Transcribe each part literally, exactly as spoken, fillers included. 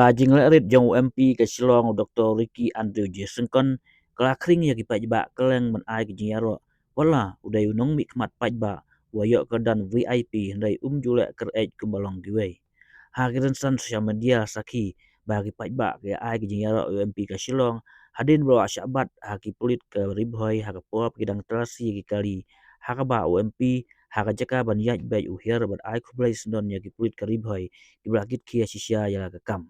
Ka jingleh rit jong u M P ka Shillong, u Doktor Ricky Andrew J Syngkon, ka la khring ïa ki paidbah kylleng ban ai ka jingïaroh, wat la u dei u nongmihkhmat paidbah uba ïoh kyrdan V I P, hynrei um ju leh kyreit kumba long kiwei. Ha ki rynsan social media sakhi ba ki paidbah ki ai ka jingïaroh ïa u M P ka Shillong hadien ba u la shah bat ha ki pulit ka Ri Bhoi ha ka por ba ki dang talasi ïa ki kali, ha kaba u M P ha ka jaka ban ïaid beit u hiar bad ai khublei sngewdon ïa ki pulit ka Ri Bhoi kiba la kit khia shisha ïa la ka kam.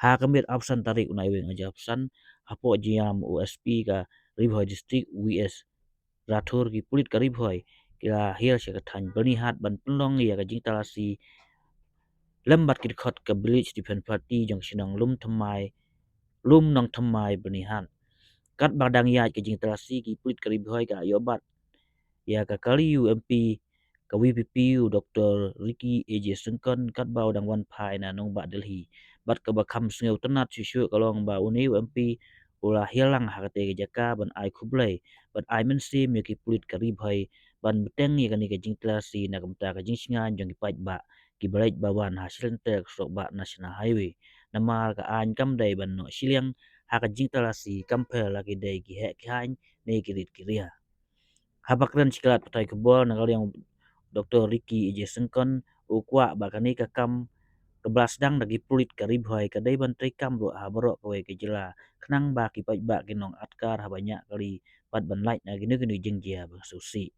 Ha ka miet arphew san tarik u Naiwieng arhajar arphew san, hapoh jingïalam u S P ka Ri Bhoi District, V S Rathur, ki pulit ka Ri Bhoi ki la hiar sha ka thaiñ Byrnihat ban pynlong ïa ka jingtalasi lem bad ki dkhot ka Village Defence Party jong ka shnong Lum Thymmai, Lum Nongthymmai, Byrnihat. Katba dang ïaid ka jingtalasi, ki pulit ka Ri Bhoi ka ïoh bat ïa ka kali u M P ka V P P, u Doktor Ricky A J Syngkon, katba u dang wan phai na nongbah Delhi. Bad kaba kham sngewtynnat shuh shuh ka long ba une u M P u la hiar lang ha katei ka jaka ban ai khublei bad ai mynsiem ïa ki pulit ka Ri Bhoi ban bteng ïa kane ka jingtalasi na ka bynta ka jingshngaiñ jong ki paidbah kiba leit ba wan ha shilynter ka surok bah National Highway. Namar ka aiñ kam dei ban noh shiliang ha ka jingtalasi, kam pher la ki dei ki heh ki haiñ ne ki rit ki ria. Haba kren sha ki lad pathai khubor na ka liang u Doktor Ricky A J Syngkon, u kwah ba kane ka kam kaba la sdang da ki pulit ka Ri Bhoi ka dei ban treikam ruh ha baroh kawei ka jylla, khnang ba ki paidbah kin long atkar haba ñiah kali bad ban lait na kino kino jingjia ba sngewsih.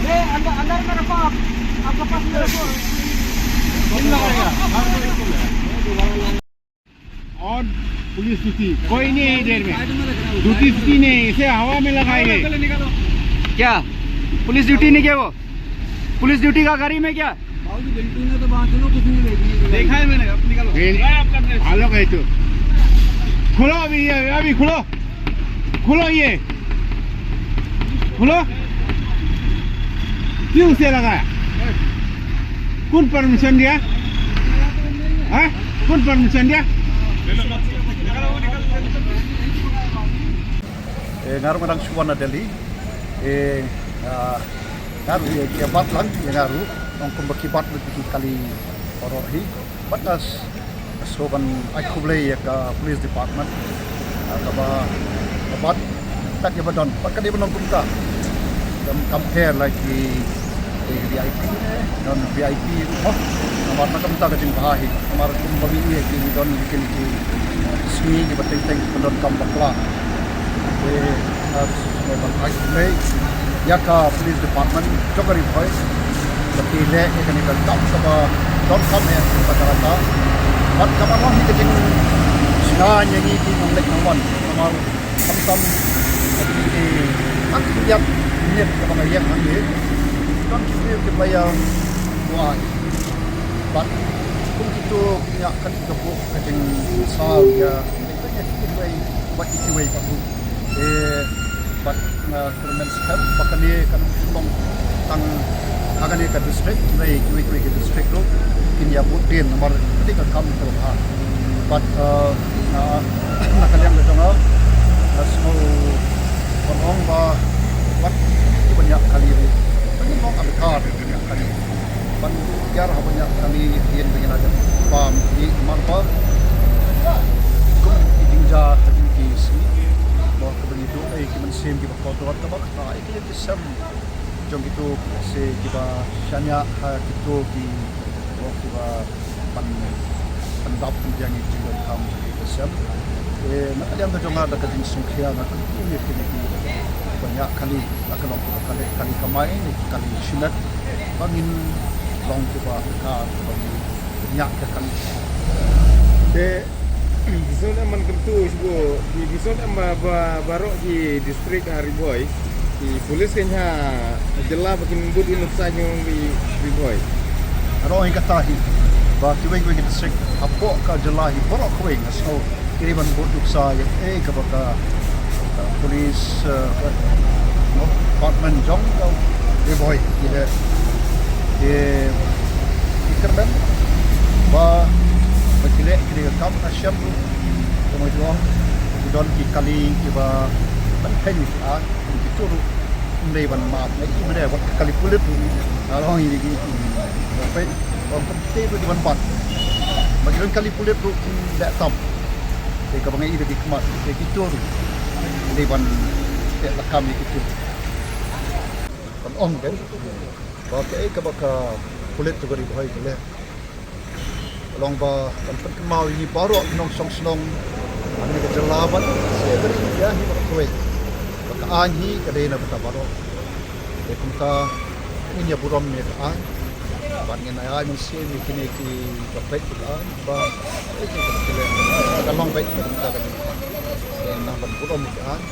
ए, अंदर, अंदर में रखो आप, आपका पास में रखो। और पुलिस ड्यूटी, कोई नहीं है इधर में। ड्यूटी छुट्टी नहीं है, इसे हवा में लगाएंगे। क्या पुलिस ड्यूटी नहीं किया वो? पुलिस ड्यूटी का गाड़ी में क्या? बाबूजी, घंटी में तो बांध लो, कुछ नहीं देखा है मैंने, अब निकालो। ये आलो गए तो। खोलो अभी, ये अभी खोलो। खोलो ये। खोलो। क्यों उसे लगाया? कौन परमिशन दिया? हाँ? कौन परमिशन दिया? Eh, nga ruh nga dang shu wan na Delhi. Eh, ah, nga ruh ïa ki bat lang ïa nga ruh. Ong kumba ki bat lut ki kali baroh hi. Bad nga sngew ban ai khublei ïa ka police department, ah, kaba, ka bat kat ïa ba don, bad kat ïa ba don kumta. Kam, kam pher la ki, ki V I P, don V I P ruh mo. Namar na kumta ka jingbha hi. Namar kumba ngi ïa ki don ki, ki, ki sngi kiba teng teng ki don kam bakla. Te, ah, Ban ai khublei ïa ka police department jong ka Ri Bhoi ba ki leh ïa kane ka kam kaba donkam eh, kaba ka rata. Bad kaba long hi ka jingshngaiñ ïa ngi ki nongleit nongwan. Namar khamtam ka jingïaid, ka jingïaid miet kaba nga ïeng hangne, don ki briew kiba ïa buaid. Bad kum kito ki ñiah kat ka buh ka jingsaw ïa kiwei, bad kiwei pat. Eh, bad nga kyrmen skhem ba kane kan long tang ha kane ka district, hynrei kiwei kiwei ki district ruh kin ïa bud dien namar kane ka kam ka bha. Bad, eh, na, na ka liang ka jong nga, nga sngew ban ong ba wat kiba ñiah kali ruh, ba ngin long adkar kiba ñiah kali. Ban ïar haba ñiah kali ïa ki, ba ngin ïa pam ïa ki, namar ba kum ki jingjia ha jong ki sngi, ba kaba ngi duh ïa ki mynsiem kiba kordor, kaba kata ïa ki lynti sem jong kito ki se kiba shaniah ha kito ki, ba kiba ban, ban dap ban biang ïa ki jingdonkam jong ki lynti sem. Eh, na ka liang ka jong nga da ka jingsngewkhia nga kyntu ïa kine kiba ñiah kali, la ka long kaba kali, kali kamai ne kali shimet, ba ngin long kiba ka, ba ngin ñiah ka kali. Te, phi sngewthuh em, man kyntu shuh, phi, phi sngewthuh em ba, ba, baroh ki district ha Ri Bhoi, ki police kein ha jylla ba kin bud nuksa jong ki Ri Bhoi. Baroh ïa kata hi, ba kiwei kiwei ki district hapoh ka jylla hi baroh kawei nga sngew ki dei ban bud nuksa ïa, eh, kaba ka, ka police, eh, ka, no, department jong ka Ri Bhoi ki leh. Ki, ki kyrmen ba, ba ki leh kine ki kam, nga shem ruh, kumno jong, ki don ki kali kiba ban pynkheiñ ïa ki aiñ, kito ruh ym dei ban map, nga ïohi mynne wat ka kali pulit ruh, nga la ong ïa ki, ki, ba peit, ba kum kito ruh dei ban bat. Ba ki don kali pulit ruh kim leh tam. Te kaba nga ïohi da ki khmat, te kito ruh ym dei ban peit lakam ïa kito. Ban ong, kan? Ba kaei kaba ka pulit tu ka Ri Bhoi ka leh. Long ba kan pynkynmaw ïa ngi baroh ki nongshong shnong ha kane ka jylla bad shisha ka ri India hi baroh kawei. Ba ka aiñ hi ka dei na bynta baroh. Te kumta ngin ïa burom ïa ka aiñ. Bad ngin ïa ai mynsiem ïa kine kiba peit ïa ka aiñ. Ba kaei kaba ki leh ka long beit na bynta ka jylla. Te nang ban burom ïa ka aiñ.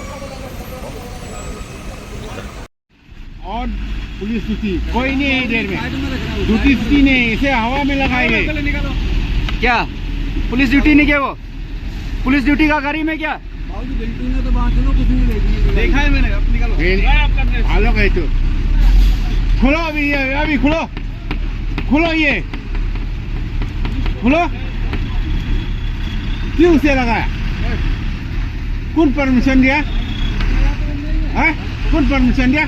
और पुलिस ड्यूटी कोई नहीं है इधर में, ड्यूटी छुट्टी नहीं है, इसे हवा में लगाए गए। क्या पुलिस ड्यूटी नहीं किया वो? पुलिस ड्यूटी का गाड़ी में क्या? बाबूजी, बिल्डिंग में तो बांध लो, कुछ नहीं देखी। देखा है मैंने, अब निकालो। ये आलो गए तो खोलो अभी, ये अभी खोलो, खोलो ये, खोलो। क्यों से लगाया? कौन परमिशन दिया? हाँ? कौन परमिशन दिया?